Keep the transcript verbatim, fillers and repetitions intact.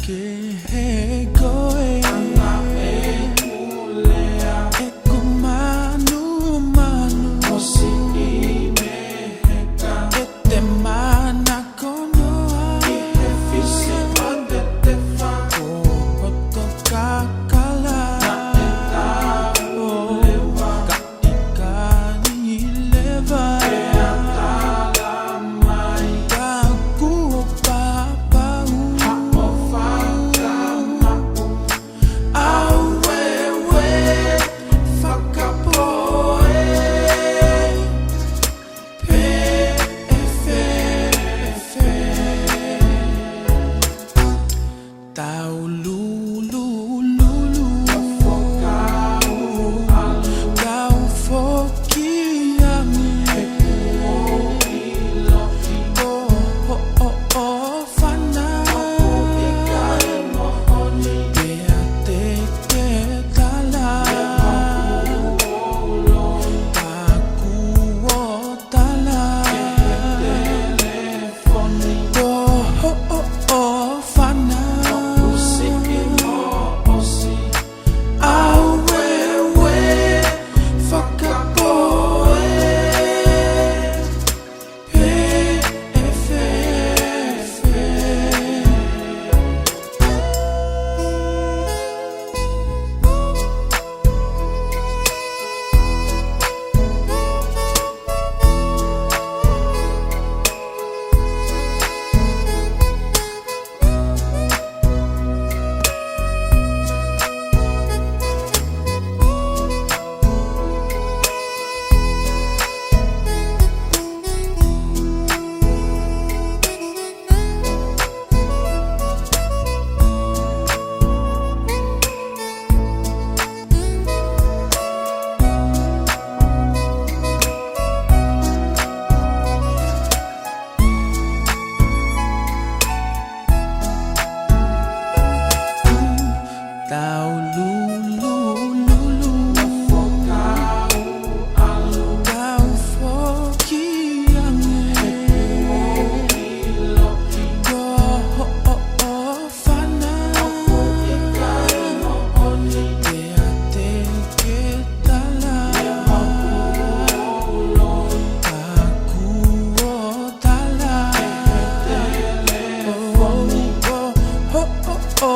He koe ʻeku manumanu, ʻosi ʻi meheka, ʻe te manakonoa ʻi he fisi ʻo te tefa, ko hoto kakala, naʻe tau leva, ka ʻikai leva, pea tala mai, ka kuo papau, haʻo fakamaʻu, ʻaueue, fakapoʻuli, pe ʻe fēfē. Tau lulululu, kau foki ange, ʻo, ʻo, ʻo, ʻo, fana, pea te ke tala, ka kuo tala, ko hoʻo ʻofa na, ʻosi, ʻosi, ʻaueue, fakapoʻuli, pe ʻe fēfē. Tau lulululu, kau foki ange, ko hoʻo ʻofa na, pea te ke tala, ka kuo tala, ʻo, ʻo, ʻo, ʻo, ʻo,